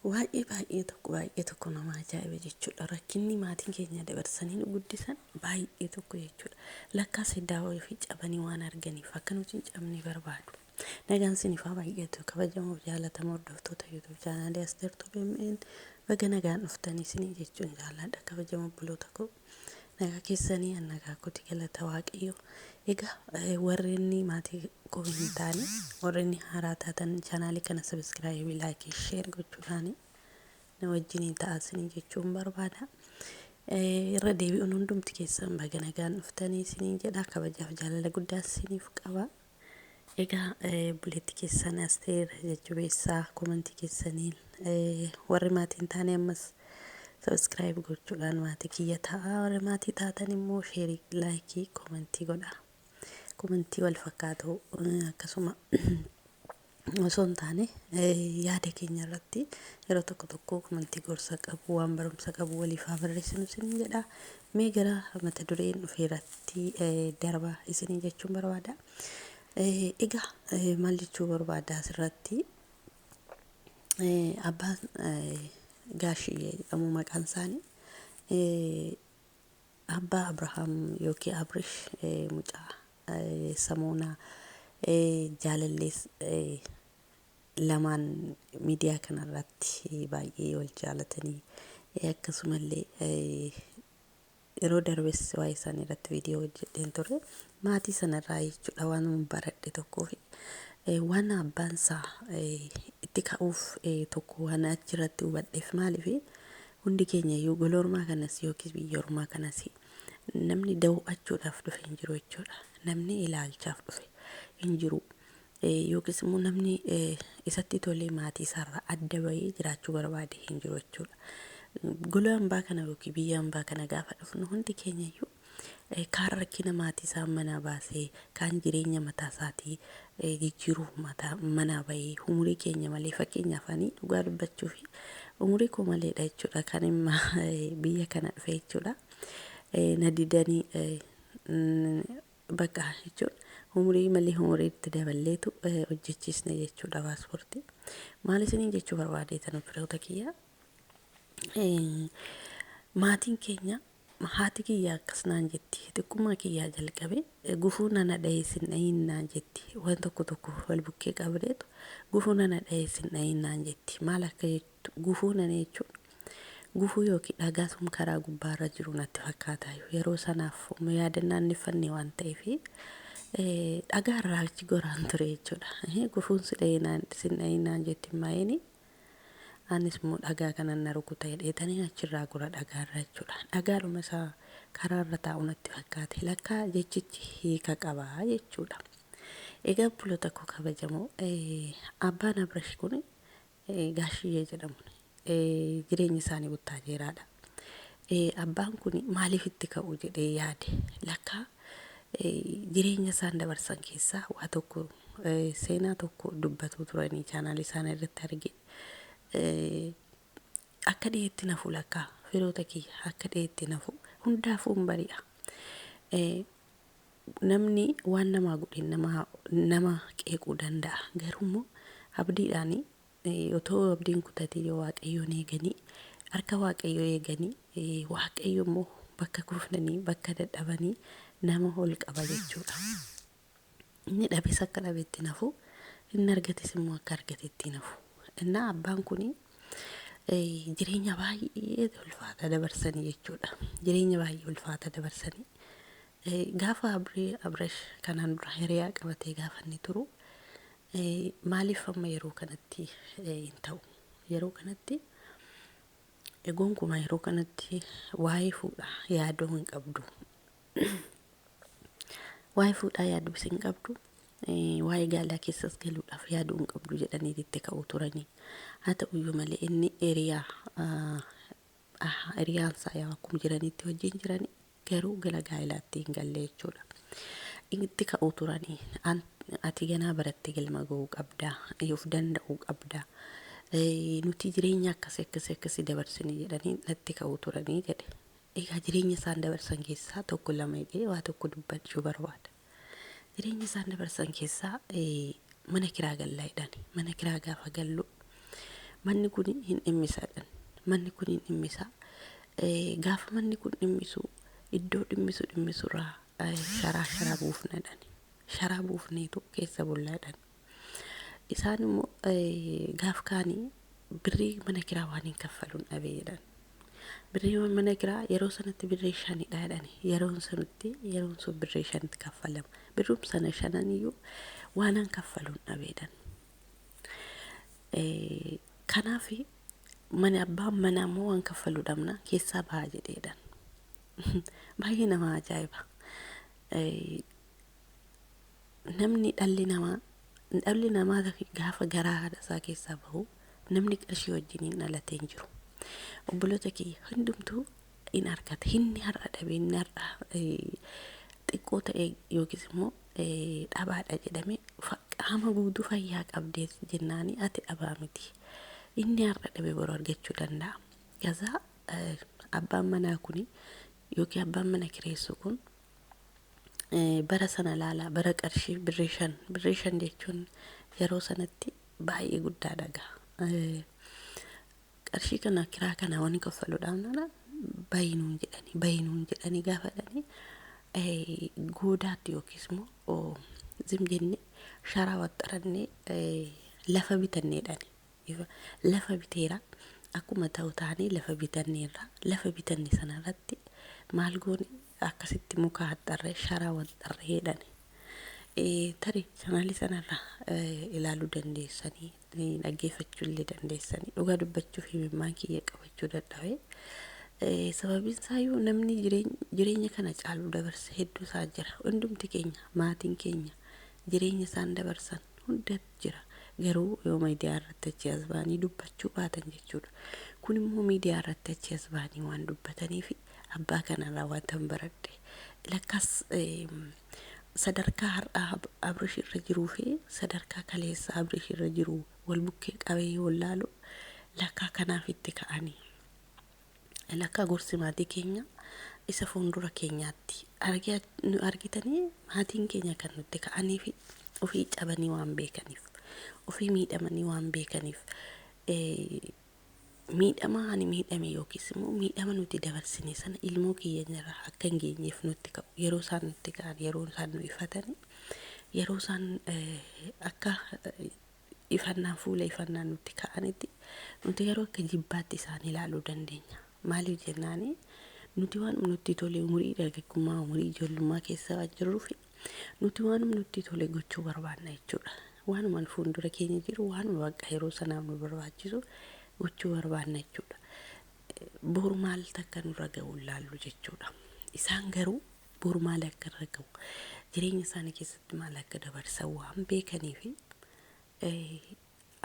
Baay'ee baay'ee tokko baay'ee tokko nama ajaa'iba jechuudha. Rakkinni maatiin keenya dabarsanii nu guddisan baay'ee tokko jechuudha. Lakkaa seddaa fi cabanii waan arganiif akka nuti hin cabne barbaadu. Nagaan sinifaa baay'eetu kabajamoo jaalatamoo hordoftoota YouTube chaanaalii Asteer Tube MN baga nagaan dhuftanii isinii jechuun jaalladha kabajamoo obboloota koo. Nagaa keessanii an nagaa kooti galata Waaqayyo. Egaa warreen maatii koo hin taane warreen haaraa taatan chaanaalii kana sabiskiraayibii, laayikii, sheer gochuudhaan na wajjiniin ta'aa isinii jechuun barbaada. Irra deebi'uun hundumti keessan baga nagaan dhuftanii isiniin jedha kabajaaf jaalala guddaa isiniif qaba. Egaa obboleetti keessan Asteer jajjabeessaa komantii keessaniin warri maatii hin taane ammas subscribe gochuudhaan maatii kiyya ta'a. Warri maatii taatan immoo sheerii, laayikii, komantii godha. Komantii wal fakkaatu akkasuma osoo hin taane yaada keenya irratti yeroo tokko tokko komantii gorsa qabu waan barumsa qabu waliif haa barreessinu isiniin jedha. Mee gara mata dureen dhufe irratti darba isiniin jechuun barbaada. Egaa maal jechuu barbaada asirratti abbaan Gaashiyyee jedhamu maqaan isaanii abbaa Abrahaam yookiin Abrish mucaa samoona jaalallees lamaan miidiyaa kanarratti baay'ee wal jaalatanii akkasumallee yeroo darbes waa'ee isaanii irratti viidiyoo hojjedheen ture. Maatii sanarraa jechuudha waan baradhe tokkoo fi waan abbaan isaa itti ka'uuf tokko waan achirratti hubadheef maaliif hundi keenya iyyuu gola ormaa kanas yookiis biyya ormaa kanas namni daawwachuudhaaf dhufe hin jiru jechuudha. Namni ilaalchaaf dhufe hin jiru. Yookiis immoo namni isatti tolee maatii isaarraa adda bahee jiraachuu barbaade hin jiru jechuudha. Gola hambaa kana yookiin biyya hambaa kana gaafa dhufnu hundi keenya iyyuu kaan rakkina maatii isaa manaa baasee kaan jireenya mataa isaatii jijjiiruuf mataa manaa bahee umurii keenya malee fakkeenyaaf ani dhugaa dubbachuu fi umurii koo maleedha jechuudha kan imma biyya kana dhufe jechuudha. Na didanii bakka jechuun umurii malee umurii itti daballeetu hojjechiisne jechuudha paaspoortii. Maal isiniin jechuu barbaadeetan firoota kiyya? Maatiin keenya haati kiyya akkas naan jetti xiqqummaa kiyyaa jalqabe gufuu nana dhahee sin dhahiin naan jetti waan tokko tokko wal bukkee qabdeetu gufuu nana dhahee sin dhahiin naan jetti maal akka jettu gufuu nana jechuun gufuu yookiin dhagaa sun karaa gubbaarra jiru natti fakkaata yeroo sanaaf yaadannaan niffanne waan ta'eef dhagaa irraa achi goraan ture jechuudha gufuun si dhahiin naan jetti maa'eeni. Anis immoo dhagaa kanan na rukuta jedheetanii achirraa gora dhagaarra jechuudha. Dhagaadhuma isaa karaarra taa'u natti fakkaate. Lakkaa jechichi hiika qaba jechuudha. Egaa obboloota koo kabajamoo abbaan Abrash kun Gaashiyyee jedhamu jireenyi isaanii Buttaajeeraadha. Abbaan kun maaliif itti ka'u jedhee yaade lakkaa jireenya isaan dabarsan keessaa waa tokko seenaa tokko dubbatu turanii chaanaalii isaanii irratti arge. Akka dhiyeetti nafu lakkaa firoota kiyya akka dhiyeetti nafu hundaafuu hin bari'a. Namni waan namaa godhe nama qeequu danda'a. Garuu immoo abdiidhaan otoo abdiin kutatee yoo waaqayyoon eeganii harka waaqayyoo eeganii waaqayyo immoo bakka kufnanii bakka dadhabanii nama ol qaba jechuudha. Inni dhabes akka dhabetti nafu inni argates immoo akka argatetti nafu. Innaa abbaan kuni jireenya baay'ee ulfaata dabarsanii jechuudha. Jireenya baay'ee ulfaata dabarsanii gaafa Abrash kanaan dura hiriyaa qabatee gaafa inni turu maaliif amma yeroo kanatti hin ta'u? Yeroo kanatti gonkumaa yeroo kanatti waa'ee fuudhaa yaaduu hin qabdu. Waa'ee fuudhaa yaaduus hin qabdu. Waa'ee gaalaa keessas galuudhaaf yaaduu hin qabdu jedhanii itti ka'u turanii. Haa ta'uyyuu malee inni hiriyaan isaa yaa akkuma jiranitti wajjin jiranii garuu gara gaa'ilaatti hin galle jechuudha. Itti ka'u turanii ati ganaa barattee galma ga'uu qabda, of danda'uu qabda. Nuti jireenya akkasii akkasii akkasii dabarsine jedhanii natti ka'u turanii jedhe. Egaa jireenya isaan dabarsan keessaa tokko lama jedhee waa tokko dubbachuu barbaada. Jireenya isaan dabarsan keessaa mana kiraa gallaa jedhani. Mana kiraa gaafa gallu Manni kun hin dhimmisaadhan. Manni kun hin dhimmisaa. Gaafa manni kun dhimmisu iddoo dhimmisu dhimmisurraa sharaa sharaa buufnadhan. Sharaa buufneetu keessa bullaadhan. Isaan immoo gaaf kaanii birrii mana kiraa waan hin kaffaluun dhabee jedhan. Birrii mana kiraa yeroo sanatti birrii shanidha jedhani. Yeroon sanatti yeroon sun birrii shanitti kaffalama. Birruum sana shananiyyuu waan an kaffaluun dhabeedhan. Kanaaf mana abbaan manaa immoo waan kaffaluu dhabna keessaa bahaa jedheedhan. Baay'ee nama ajaa'iba. Namni dhalli namaa gaafa garaa haadha isaa keessaa bahu namni qarshii wajjin dhalatee hin jiru. Obboloota kiyya, hundumtuu in argata. Inni har'a dhabe, inni har'a xiqqoo ta'e yookiis immoo dhabaadha jedhamee, qaama guutuu fayyaa qabdee jennaani ati dhabaa miti. Inni har'a dhabe boru argachuu danda'a. Gazaa abbaan manaa kuni yookiin abbaan mana kireessu kun bara sana laalaa, bara qarshii birrii 5, birrii 5 jechuun yeroo sanatti baay'ee guddaadha gaa. Qarshii kana kiraa kana waan kaffaluudhaaf nana bayinuun jedhanii bayinuun jedhanii gaafadhanii goodaatti yookiis immoo zim jennee sharaa waxxarannee lafa bitanneedhani. Lafa biteera, akkuma ta'u taanee lafa bitanneerra. Lafa bitanne sanarratti maal goone? Akkasitti muka haxxarree sharaa waxxarreedhani. Tarii chaanaalii sanarraa ilaaluu dandeessanii, dhaggeeffachuu illee dandeessanii. Dhugaa dubbachuuf himimmaan kiyya qabachuu dadhabee. Sababiin isaayyuu namni jireenya kana caalu dabarse hedduu isaa jira. Hundumti keenya maatiin keenya jireenya isaan dabarsan hundatu jira. Garuu yoo miidiyaa irratti achi as ba'anii dubbachuu baatan jechuudha. Kun immoo miidiyaa irratti achi as ba'anii waan dubbataniif abbaa kanarraa wanta hin baradhe. Lakkaas sadarkaa har'aa Abrish irra jiruu fi sadarkaa kaleessa Abrish irra jiru wal bukkee qabee yoo laalu, lakkaa kanaaf itti ka'anii. Lakkaa gorsi maatii keenya isa fuuldura keenyaatti nu argitanii, maatiin keenya kan nutti ka'anii fi ofii cabanii waan beekaniif, ofii miidhamanii waan beekaniif, miidhama ani miidhame yookiis immoo miidhama nuti dabarsine sana ilmoo keenyarra akka hin geenyeef nutti ka'u. Yeroo isaan nutti ka'an, yeroo isaan nu ifatanii, yeroo isaan akka ifannaan fuula ifannaan nutti ka'anitti, nuti garuu akka jibbaatti isaan ilaaluu dandeenya. Maaliif jennaani, nuti waan nutti tole umurii dargaggummaa, umurii ijoollummaa keessa waan jirruuf, nuti waan nutti tole gochuu barbaanna jechuudha. Waanuma fuuldura keenya jiru, waanuma bakka yeroo sanaaf nu barbaachisu gochuu barbaanna jechuudha. Boru maal takka nurra ga'u ilaallu jechuudha. Isaan garuu boru maal akka irra ga'u, jireenya isaanii keessatti maal akka dabarsan waan beekanii fi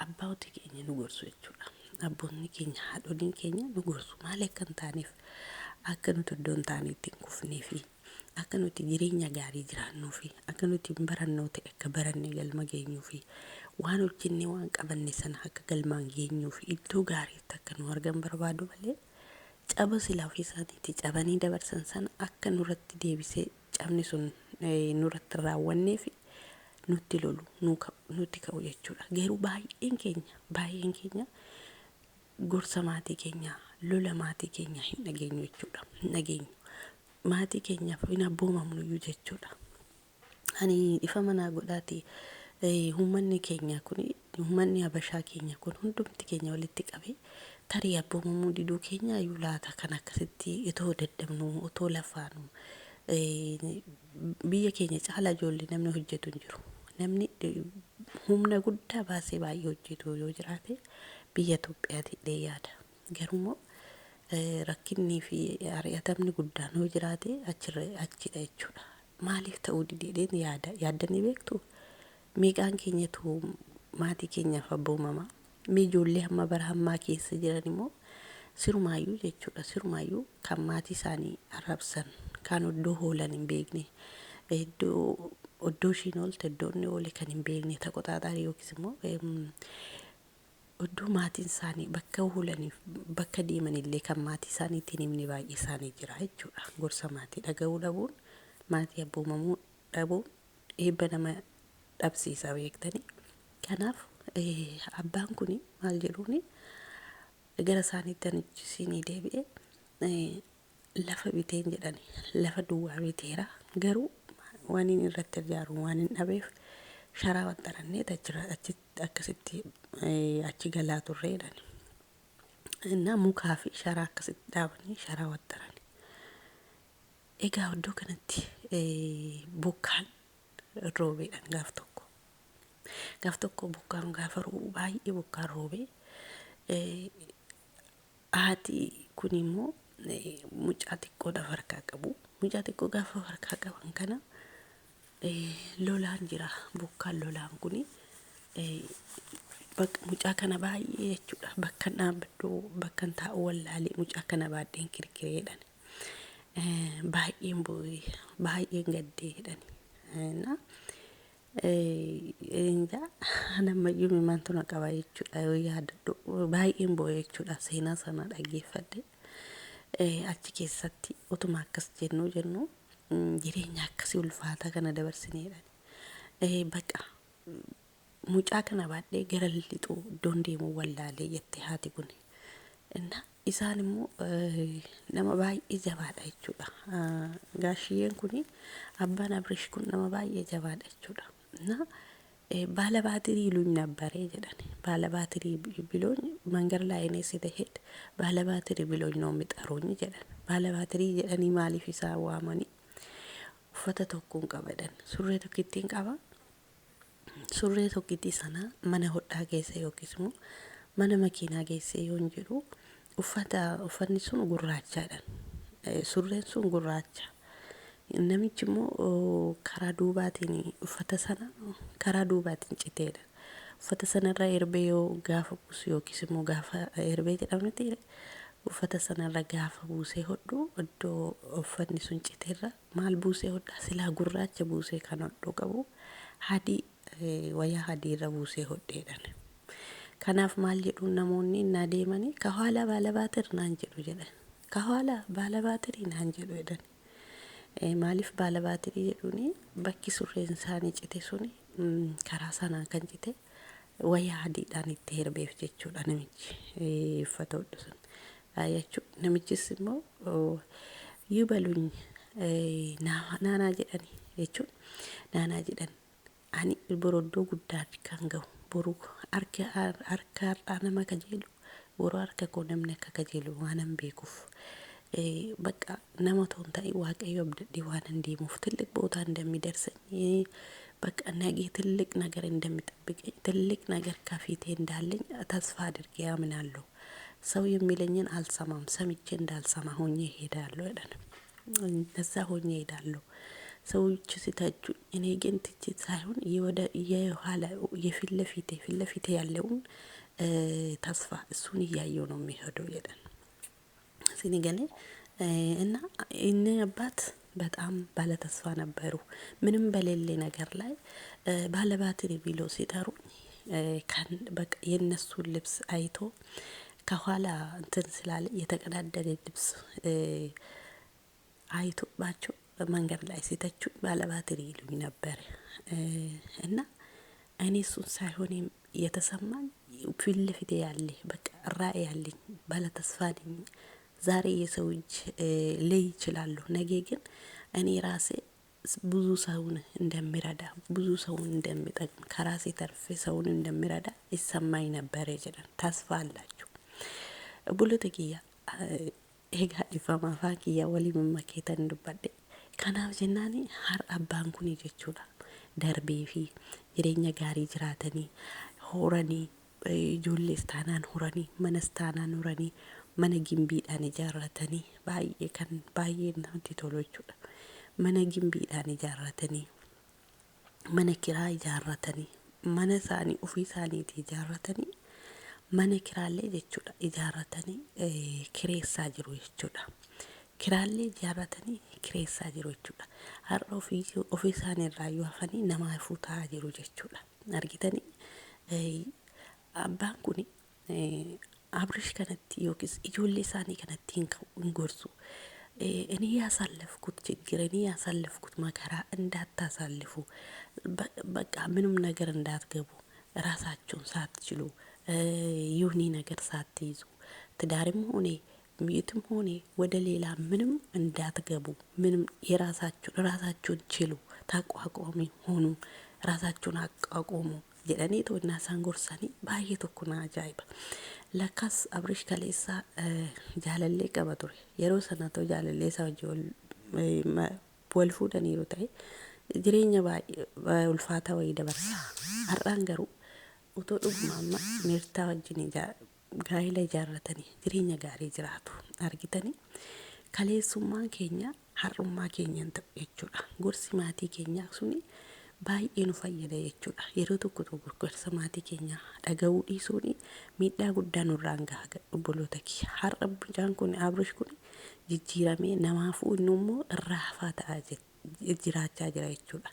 abbaawoti keenya nu gorsu jechuudha. Abboonni keenya, haadholiin keenya nu gorsu. Maal akka hin taaneef, akka nuti iddoo hin taanetti hin kufnee fi akka nuti jireenya gaarii jiraannuu fi akka nuti hin barannoo ta'e akka barannee galma geenyuu fi waan hojjennee waan qabanne sana akka galmaan geenyuu fi iddoo gaariitti akka nu argan barbaadu malee, caba silaa ofii isaaniitti cabanii dabarsan sana akka nurratti deebisee cabni sun nurratti raawwannee fi nutti lolu, nutti ka'u jechuudha. Garuu baay'een keenya gorsa maatii keenyaa, lola maatii keenyaa hin dhageenyu jechuudha. Hin dhageenyu. Maatii keenyaaf hin abboomamnuyyuu jechuudha. Ani ifa manaa godhaati, uummanni keenya kun, uummanni Habashaa keenya kun hundumti keenya walitti qabee tarii abboomamuu diduu keenya iyyuu laata kan akkasitti otoo dadhabnu, otoo lafaanu? Biyya keenya caalaa ijoollee namni hojjetu hin jiru. Namni humna guddaa baasee baay'ee hojjetu yoo jiraate biyya Itoophiyaati jedhee yaada. Garuummoo rakkinnii fi ari'atamni guddaan yoo jiraate achirra achidha jechuudha. Maaliif ta'uu didee yaada yaaddanii beektu? Meeqaan keenyatu maatii keenyaaf abboomama? Mee ijoollee hamma bara hammaa keessa jiran immoo sirumaayyuu jechuudha. Sirumaayyuu kan maatii isaanii arrabsan, kan iddoo oolan hin beekne, iddoo ishiin oolte, iddoo inni oole kan hin beekne, taqoxaaxaarii yookiis immoo iddoo maatiin isaanii bakka oolaniif bakka deemanillee kan maatii isaaniitiin himne baay'ee isaanii jira jechuudha. Gorsa maatii dhaga'uu dhabuun, maatii abboomamuu dhabuun eebba nama dhabsiisa beektanii. Kanaaf Abbaan kun maal jedhuuni gara isaaniitti ani deebi'e lafa biteen jedhani lafa duwwaa biteera garuu waan inni irratti ijaaru waan hin dhabeef sharaa waxxarannee achitti akkasitti achi galaa turre jedhani. Innaa mukaa fi sharaa akkasitti dhaabanii sharaa waxxarani. Egaa iddoo kanatti bokkaan roobeedhaan gaaf tokko. Gaaf tokko bokkaan gaafa roobu baay'ee bokkaan roobee haati kun immoo mucaa xiqqoodhaaf harkaa qabu. Mucaa xiqqoo gaafa harkaa qaban kana lolaan jira. Bokkaan lolaan kuni mucaa kana baay'ee jechuudha. Bakka dhaabbadhu bakka taa'u wallaalee mucaa kana baadheen kirkireedhaan. Baay'een boo'ee baay'een gaddee jedhani. Nammayyuu mimaantu na qaba jechuudha yoo yaadadhu baay'een boo'ee jechuudha seenaa sana dhaggeeffadhe. Achi keessatti utuma akkas jennu jennu jireenya akkasii ulfaataa kana dabarsineedha. Baqa mucaa kana baadhee gara lixuu iddoon deemuu wallaalee jette haati kun. Isaan immoo nama baay'ee jabaadha jechuudha. Gaashiyyeen kun abbaan Abrish kun nama baay'ee jabaadha jechuudha. ባለ ባትሪ ይሉኝ ነበረ jedhan ባለ ባትሪ ብሎኝ መንገድ ላይ እኔ ስትሄድ ባለ ባትሪ ብሎኝ ነው የሚጠሩኝ jedhan ባለ ባትሪ jedhanii maaliif isaan waamanii uffata tokkoon qaba jedhan surree tokkittiin qaba surree tokkittii sana mana hodhaa keessa yookiis immoo mana makiinaa keessa yoon jedhu uffata uffanni sun gurraachaadha surreen sun gurraacha namichi immoo karaa duubaatiin uffata sana karaa duubaatiin citeedha. Uffata sanarra erbee yoo gaafa buusu yookiis immoo gaafa erbee jedhamti uffata sanarra gaafa buusee hodhu iddoo uffanni sun citeerra maal buusee hodhaa silaa gurraacha buusee kan hodhuu qabu adii wayyaa adiirra buusee hodheedhaan. Kanaaf maal jedhu namoonni innaa deemanii ከኋላ ባለባትር naan jedhu jedhan. ከኋላ ባለባትሪ naan jedhu jedhan. Maaliif baalabaatirii jedhuuni bakki surreen isaanii cite suni karaa sanaan kan cite wayyaa adiidhaan itti herbeef jechuudha namichi uffata hodhu sun. Jechuudha namichis immoo yibaluኝ naanaa jedhani jechuun naanaa jedhan ani boroddoo guddaa kan gahu boru harka har'aa nama kajeelu boru harka koo namni akka kajeelu waanan beekuuf በቃ nama otoo hin ta'in waaqayyo abdadhee waanan deemuuf ትልቅ ቦታ እንደሚደርሰኝ በቃ ነገ ትልቅ ነገር እንደሚጠብቀኝ ትልቅ ነገር ከፊቴ እንዳለኝ ተስፋ አድርጌ አምናለሁ። ሰው የሚለኝን አልሰማም፣ ሰምቼ እንዳልሰማ ሆኜ እሄዳለሁ jedhan እንደዛ ሆኜ እሄዳለሁ። ሰዎች ሲተቹኝ እኔ ግን ትችት ሳይሆን የወደ የኋላ የፊት ለፊቴ ፊት ለፊቴ ያለውን ተስፋ እሱን እያየው ነው የሚሄደው jedhan ሲኒገሌ እና እኔ አባት በጣም ባለተስፋ ነበሩ። ምንም በሌለ ነገር ላይ ባለባትሪ ብሎ ሲጠሩኝ በቃ የእነሱን ልብስ አይቶ ከኋላ እንትን ስላለ የተቀዳደደ ልብስ አይቶባቸው መንገድ ላይ ሲተቹኝ ባለባትሪ ይሉኝ ነበር። እና እኔ እሱን ሳይሆን የተሰማኝ ፊት ለፊቴ ያለ በቃ ራዕይ ያለኝ ባለተስፋ ነኝ። ዛሬ የሰው እጅ ልይ እችላለሁ፣ ነገ ግን እኔ ራሴ ብዙ ሰውን እንደሚረዳ ብዙ ሰውን እንደሚጠቅም ከራሴ ተርፌ ሰውን እንደሚረዳ ይሰማኝ ነበር jedhan ተስፋ አላችሁ Obboloota kiyya egaa dhiifama afaan kiyya waliin mammakeetan dubbadhe. Kanaaf jennaan har'a abbaan kun jechuudha darbee fi jireenya gaarii jiraatanii horanii ijoollees taanaan horanii manas taanaan horanii mana gimbiidhaan ijaarratanii baay'ee kan baay'ee namatti tolu jechuudha. Mana gimbiidhaan ijaarratanii mana kiraa ijaarratanii mana isaanii ofii isaaniitii ijaarratanii mana kiraallee jechuudha ijaarratanii kireessaa jiru jechuudha. Kiraallee ijaarratanii kireessaa jiru jechuudha. Har'a ofii isaanii irraa yoo hafanii namaafuu ta'aa jiru jechuudha. Argitanii abbaan kun Abrish kanatti yookiis ijoollee isaanii kanatti hin gorsu. እኔ ያሳለፍኩት ችግር እኔ ያሳለፍኩት መከራ እንዳታሳልፉ፣ በቃ ምንም ነገር እንዳትገቡ፣ ራሳችሁን ሳትችሉ፣ የሆነ ነገር ሳትይዙ ትዳርም ሆነ የትም ሆነ ወደ ሌላ ምንም እንዳትገቡ። ምንም የራሳችሁን ራሳችሁን ችሉ፣ ተቋቋሚ ሆኑ፣ ራሳችሁን አቋቁሙ jedhanii innaa isaan gorsanii baay'ee tokko na ajaa'iba. Lakkaas Abrish kaleessa jaalallee qaba ture. Yeroo sana ta'u jaalallee isaa wajjin wal fuudhaniiru ta'e jireenya baay'ee ulfaataa wayii dabarsa. Har'aan garuu otoo dhuguma amma Meertaa wajjin gaa'ela ijaarratanii jireenya gaarii jiraatu argitanii, kaleessummaan keenya har'ummaa keenya hin ta'u jechuudha. Gorsi maatii keenyaa suni baay'ee nu fayyada jechuudha. Yeroo tokko tokko gorsa maatii keenyaa dhaga'uu dhiisuun miidhaa guddaa nurraan gaha, obboloota kiyya. Har'a mucaan kun, Abrish kun, jijjiiramee namaafuu inni immoo irraa hafaa ta'aa jiraachaa jira jechuudha.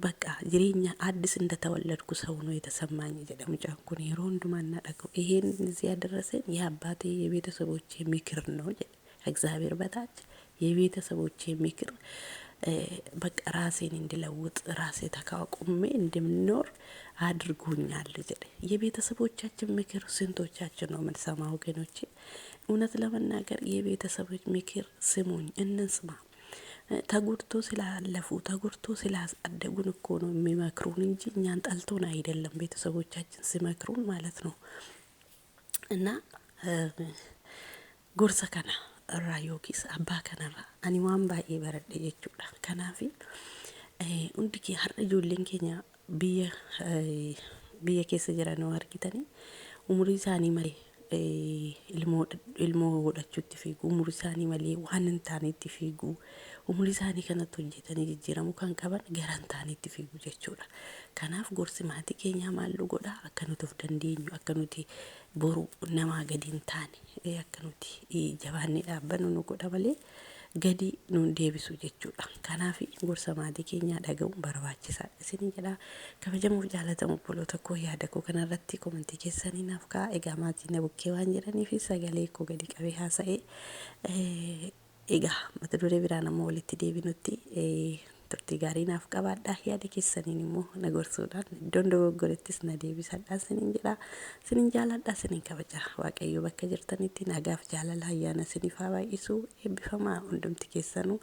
በቃ jireenya አዲስ እንደተወለድኩ ሰው ነው የተሰማኝ jedha mucaan kun yeroo hundumaa እና dhaga'u. ይሄን እዚህ ያደረሰኝ የአባቴ የቤተሰቦቼ ምክር ነው jedhe። ከእግዚአብሔር በታች የቤተሰቦቼ ምክር በቃ ራሴን እንድለውጥ፣ ራሴ ተቋቁሜ እንድኖር አድርጎኛል jedhe። የቤተሰቦቻችን ምክር ስንቶቻችን ነው የምንሰማ ወገኖቼ? እውነት ለመናገር የቤተሰቦች ምክር ስሙኝ፣ እንስማ። ተጎድቶ ስላለፉ፣ ተጎድቶ ስላሳደጉን እኮ ነው የሚመክሩን እንጂ እኛን ጠልቶን አይደለም። ቤተሰቦቻችን ሲመክሩን ማለት ነው። እና gorsa kana irraa yookiis abbaa kanarraa ani waan baay'ee baradhe jechuudha. Kanaaf hundi kee har'a ijoolleen keenya biyya keessa jiran yoo argitanii, umurii isaanii malee ilmoo godhachuutti fiigu, umurii isaanii malee waan hin taanetti fiigu, umurii isaanii kanatti hojjetanii jijjiiramuu kan qaban gara hin taanetti fiigu jechuudha. Kanaaf gorsi maatii keenyaa maal nu godha? Akka nuti of dandeenyu, akka nuti boru namaa gadi hin taane, akka nuti jabaannee dhaabbannu nu godha malee gadi nuun deebisu jechuudha. Kanaaf gorsa maatii keenyaa dhaga'uun barbaachisaadha isin jedha. Kabajamuuf jaalatamu obboloota koo, yaada koo kanarratti komentii keessanii naaf ka'a. Egaa maatii na bukkee waan jiraniif sagalee koo gadi qabee haasa'ee, egaa mata duree biraan ammoo walitti deebinutti turtii gaarii naaf qabaadha. Yaada keessaniin immoo na gorsuudhaan iddoon dogoggorettis na deebisadha isiniin jedha. Isinin jaaladha, isinin kabaja. Waaqayyo bakka jirtanitti nagaaf jaalala ayyaana isiniif haa baay'isu. Eebbifamaa hundumti keessanuu.